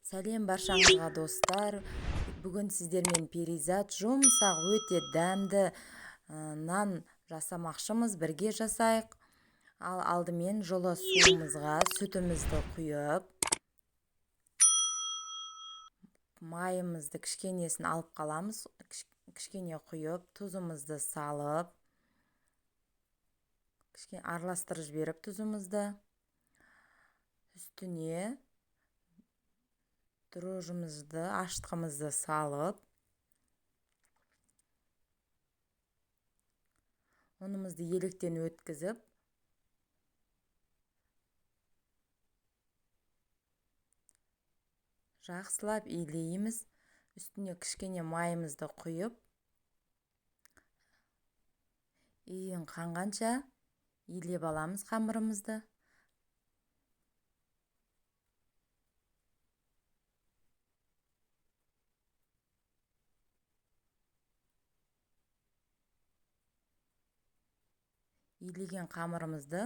Сәлем баршаңызға, достар. Бүгін сіздермен Перизат жұмсақ, өте дәмді нан жасамақшымыз. Бірге жасайық. Ал алдымен жылы суымызға сүтімізді құйып, майымызды кішкенесін алып қаламыз, кішкене құйып, тұзымызды салып, кішкене араластырып жіберіп тұзымызды, үстіне дрожжымызды, ашытқымызды салып, ұнымызды електен өткізіп, жақсылап илейміз. Үстіне кішкене майымызды құйып, иін қанғанша илеп аламыз қамырымызды. Илеген қамырымызды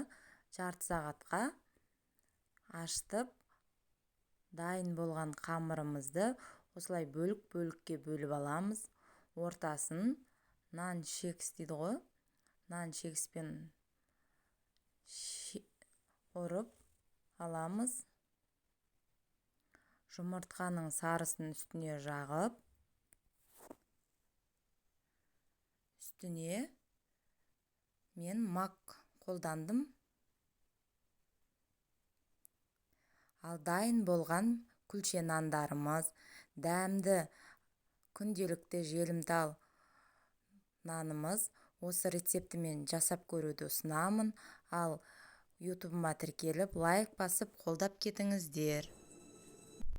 жарты сағатқа ашытып, дайын болған қамырымызды осылай бөлік-бөлікке бөліп аламыз. Ортасын нан шекіс дейді ғой, нан шекіспен ұрып аламыз. Жұмыртқаның сарысын үстіне жағып, үстіне мен мак қолдандым. Ал дайын болған күлше нандарымыз, дәмді күнделікті желімтал нанымыз, осы рецептімен жасап көруді ұсынамын. Ал ютубыма тіркеліп, лайк басып, қолдап кетіңіздер.